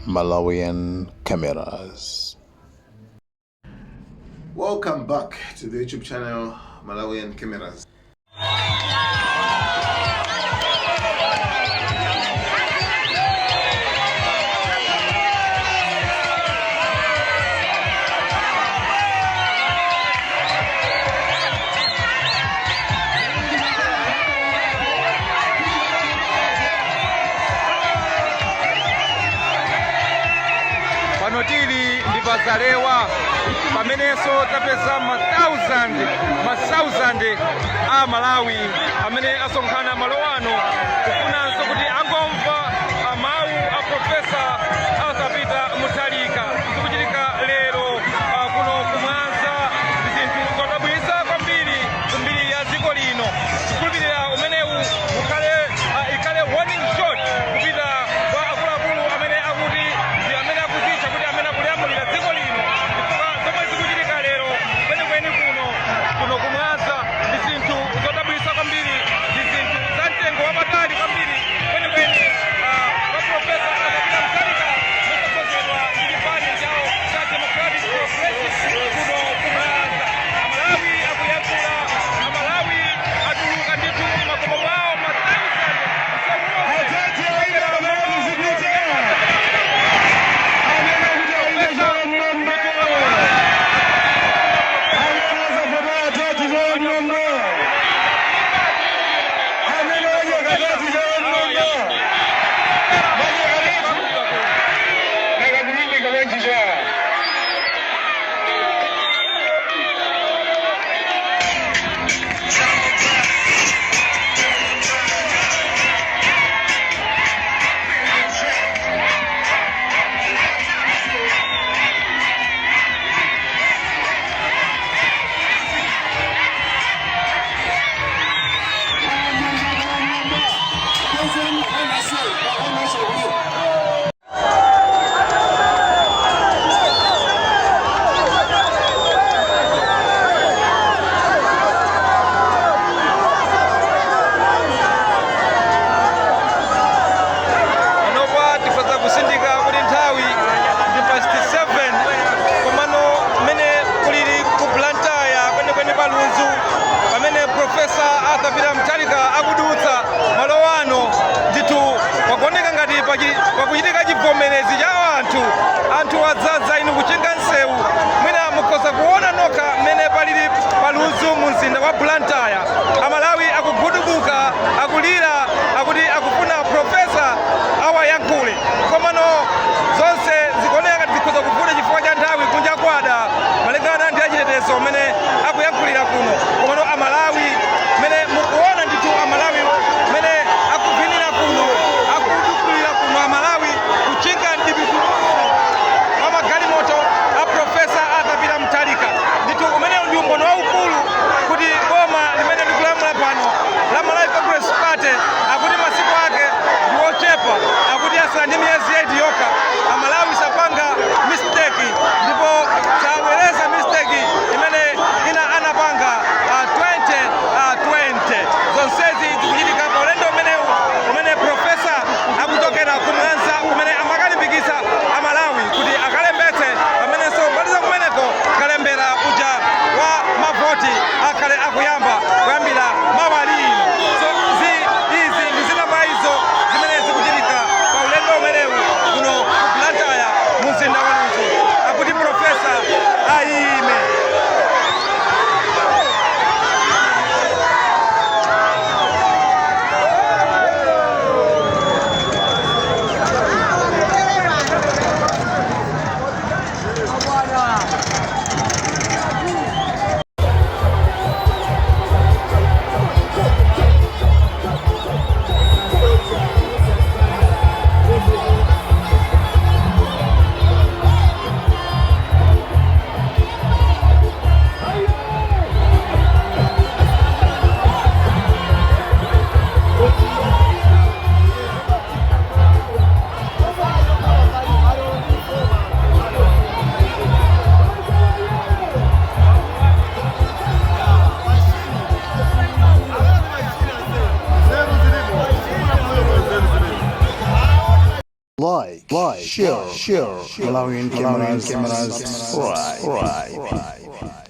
Malawian Cameras. Welcome back to the YouTube channel Malawian Cameras. Pano tili ndi pa Zalewa, pamenenso tapeza ma thousand, ma thousand a Malawi amene asonkhana malo ano kufunanso kuti angomva mawu a Profesa Arthur Peter Mutharika. Zikuchitika lero kuno kumwanza ndi zinthu zodabwitsa kwambiri kumbiri ya dziko lino. Kukhulupirira umenewu ukhale ikhale warning shot kupita kwa akuluakulu amene akuti ndi amene akuzitcha kuti amene akulamulira dziko lino, chifukwa zomwe zikuchitika lero kwenikweni kuno kumwanza ndi zinthu zodabwitsa kwambiri, ndi zinthu za mtengo wapatali kwambiri kwenikweni kwa Profesa Arthur Peter Mutharika. share, Malawian cameras, subscribe.